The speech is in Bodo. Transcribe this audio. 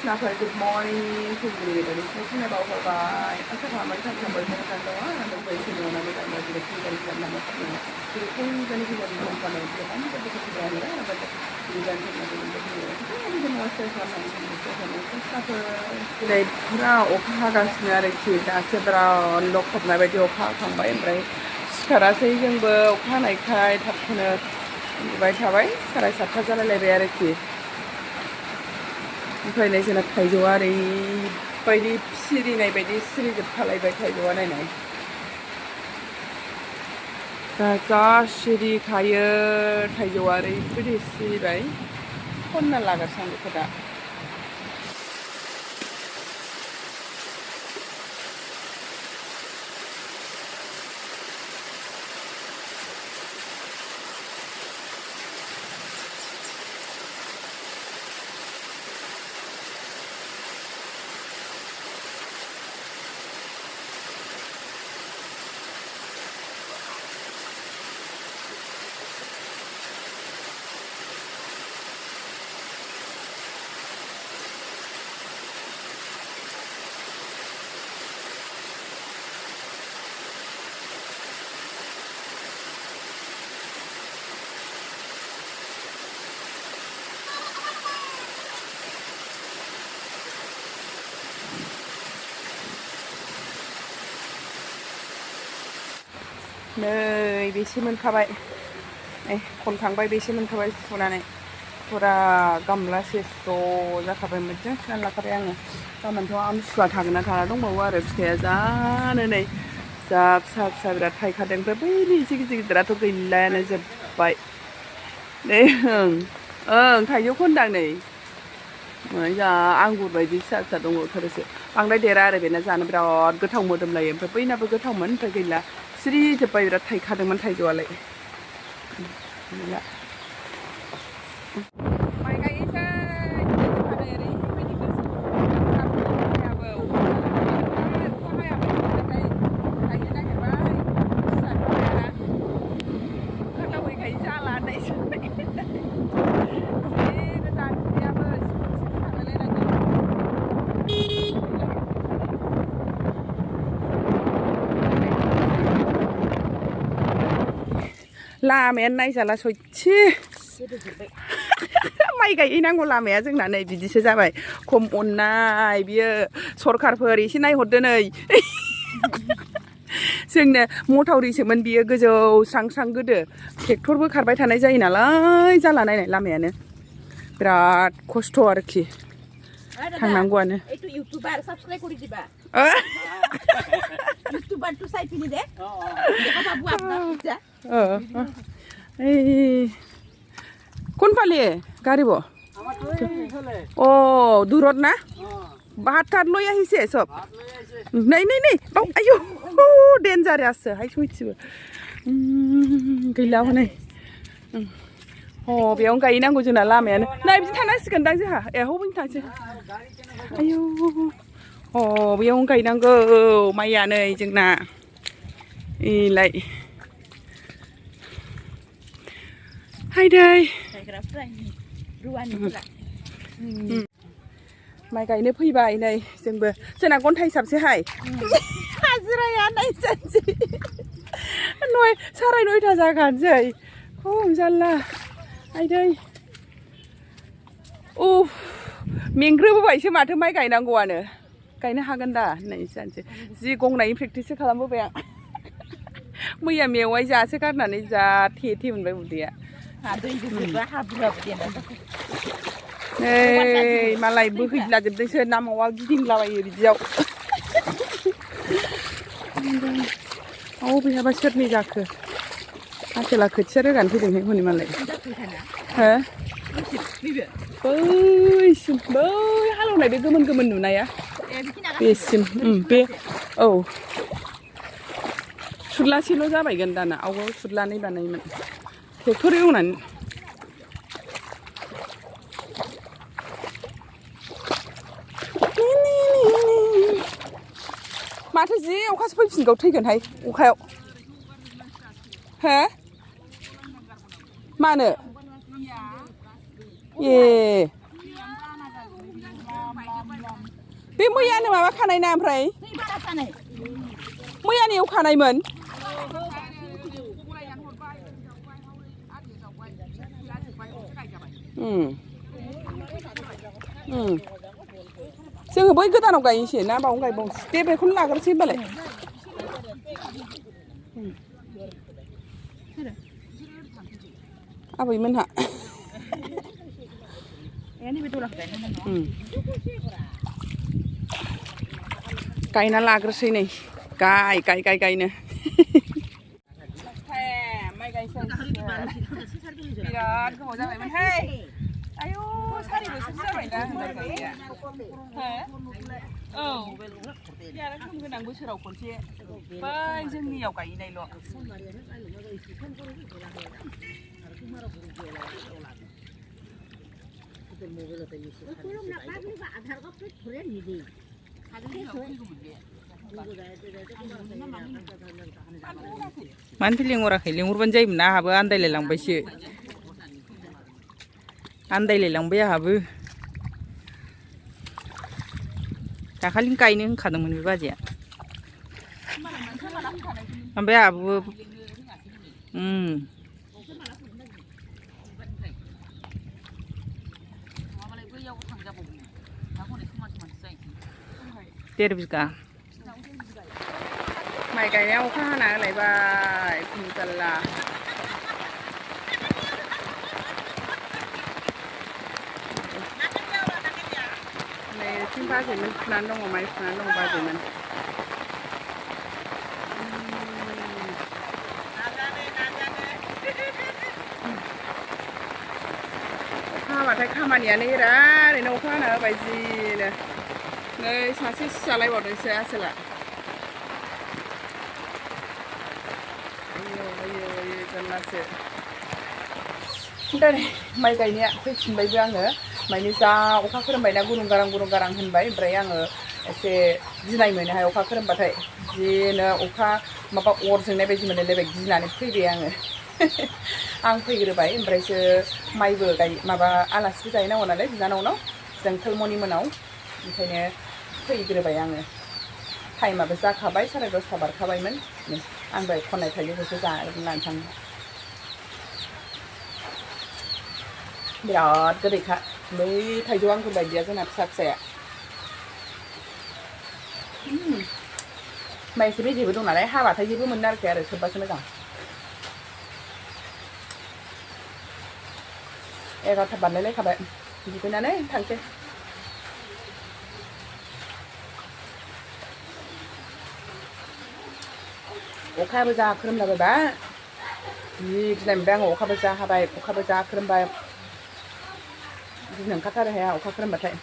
Krishnaफोर गुड मर्निं फुंबिलि बायदिसिना खोनाबाव हरबाय आसा खालामो सानफ्रोमबो मोजां दङ आंबो एसे दङ मोजां बायदि फुंजानि खालामनानै फुङो जेरै फुंजानि फुंजानि खालामनानै गोबां बायदि फुंजानि आरो फुंजानि खालामनानै खालामनानै कृष्णाफोर दिनै फुरा अखा हागासिनो आरोखि दासो बिराद लखबनाय बायदि अखा हाखांबाय ओमफ्राय सिखारासै जोंबो अखा हानायखाय थाबखौनो उन्दुबाय थाबाय 7:30 जालायलायबाय आरोखि ओमफ्राय नै जोंना थाइजौआ ओरैबायदि सिरिनाय बायदि सिरिजोबखालायबाय थाइजौआ नायनाय जा सिरिखायो थाइजौआ ओरैबायदि सिरिबाय खनना लागासिनो आं बेखौ दा नै बेसे मोनखाबाय नै खनखांबाय बेसे मोनखाबाय सुनानै फुरा गामलासे ज' जाखाबाय मोजां सुनानै लाखाबाय आङो गाबोनथ' आमथिसुवा थागोन ना थाना दंबावो आरो फिथाइया जानो नै जा फिसा फिसा बिराद थाइखादों ओमफ्राय बै एसे गिदिर गिदिराथ' गैलायानो जोब्बाय नै ओं थाइजौ खनदां नै जा आंगुर बायदि फिसा फिसा दङ थोरोसो बांद्राय देरा आरो बेना जानो बिराद गोथाव मोदोमलायो ओमफ्राय बैनाबो गोथावमोन ओमफ्राय गैला सिरि जोब्बाय बिराद थाइखादोंमोन थाइजौआलाय गैला माइ गायनोसै ओरैबायदि गोसो गायनो नागिरबाय ओंखारलाबोखायो जाला होननायसो लामायानो नायजाला सयथि माइ गायहैनांगौ लामाया जोंना नै बिदिसो जाबाय खम अननाय बियो सरखारफोर एसे नायहरदो नै जोंनो मथावरिसोमोन बियो गोजौ स्रां स्रां गोदो ट्रेक्टरबो खारबाय थानाय जायो नालाय जाला नायनाय लामायानो बिराद खस्थ' आरोखि थांनांगौआनो ইউটিউবার সাবস্ক্রাইব করে দিবা ইউটিউবার তো সাইড পিনি দে দেখা পাবো আপনার যা কোন পালি গাড়ীব অ দূৰত না ভাত তাত লৈ আহিছে চব नै नै नै बाव आयौ डेन्जारासो हाय सयथिबो गैला हनै बेयावनो गायनांगौ जोंना लामायानो नै बिदि थांनांसिगोनदां जोंहा हबैनो थांसै आयौ बेयावनो गायनांगौ माइया नै जोंना इलाय हायदै माइ गायनो फैबाय नै जोंबो जोंना घन्टा हिसाबसोहाय हाजिराया नायजानोसै 9:30 जाखानोसै जारला आयदै मेंग्रोबोबायसो माथो माइ गायनांगौआनो गायनो हागोन दा होननाय जानोसै जि गंनायनि प्रेक्टिससो खालामबोबाय आं मैया मेवाइ जासो गारनानै जा थे मोनबाय उदैया नै मालाय बोहैलाजोबदोंसो ना मावा गिदिंलाबायो बिदियाव बेहाबा सोरनि जाखो आसोला खोथिया रोगानो फैदोंहाय हनै मालाय हो बैसिम बै हालेवनाय बे गोमोन गोमोन नुनाया बेसिम बे सुरलासेल' जाबायगोन दाना आवगाव सुरलानै बानायोमोन ट्रेक्टर एवनानै माथो जि अखासो फैफिनगौ थैगोनहाय अखायाव हो मानो ए बे मैयानो माबा खानाय ना ओमफ्राय मैयानि एवखानायमोन जोङो बै गोदानाव गायनोसै ना बावनो गायबावनोसै दे बेखौनो लाग्रोसै होनबालाय आबैमोनहा गायना लाग्रोसै नै गायनो माइ गायसै बिराद गोबाव जाबायमोनहाय आयौ 4 बोसोरसो जाबायना होनबाय औ आरो खोम गोनां बोसोराव खनसे बै जोंनियाव गायनायल' मानोथो लिंहराखै लिंहरबानो जायोमोन ना आंहाबो आन्दायलायलांबायसो आन्दायलायलांबाय आंहाबो दाखालि गायनो होनखादोंमोन बे बाजैया ओमफ्राय आंहाबो देर बिगा माइ गायनायाव अखा हाना होलायबाय जारला नै थिं बाजैमोन फुनानै दङ माइ फुनानै दङ बाजैमोन अखा हाबाथाय खामानियानो एरा ओरैनो अखा हाना होबाय जिनो नै सासे सिजालायबावदोंसो आसोला आयो जारलासो दा माइ गायनाया फैफिनबायबो आङो माने जा अखा खोरोमबायना गुरुं गारां होनबाय ओमफ्राय आङो एसे गिनाय मोनोहाय अखा खोरोमबाथाय जिनो अखा माबा अर जोंनाय बायदि मोनलायबाय गिनानै फैबाय आङो आं फैग्रोबाय ओमफ्रायसो माइबो माबा आलासिबो जाहैनांगौ नालाय बिनानावनाव जोंखोलमनि मोनाव ओंखायनो फैग्रोबाय आङो टाइमाबो जाखाबाय 10:30 बारखाबायमोन आं दहाय खननाय थाइजौखौसो जानानै थाङो बिराद गोदैखा बै थाइजौ आंगुर बायदिया जोंना फिसा फिसाया माइ एसे बेजेबो दं नालाय हाबाथाय जेबो मोननो नागिरखाया आरो सोबबासो मोजां 11 बारलायलायखाबाय दुगैनानै थांसै अखायाबो जा खोरोमलाबायबाय जि गिनाय मोनबाय आङो अखाबो जा हाबाय अखाबो जा खोरोमबाय गिनो ओंखारथारो हाया अखा खोरोमबाथाय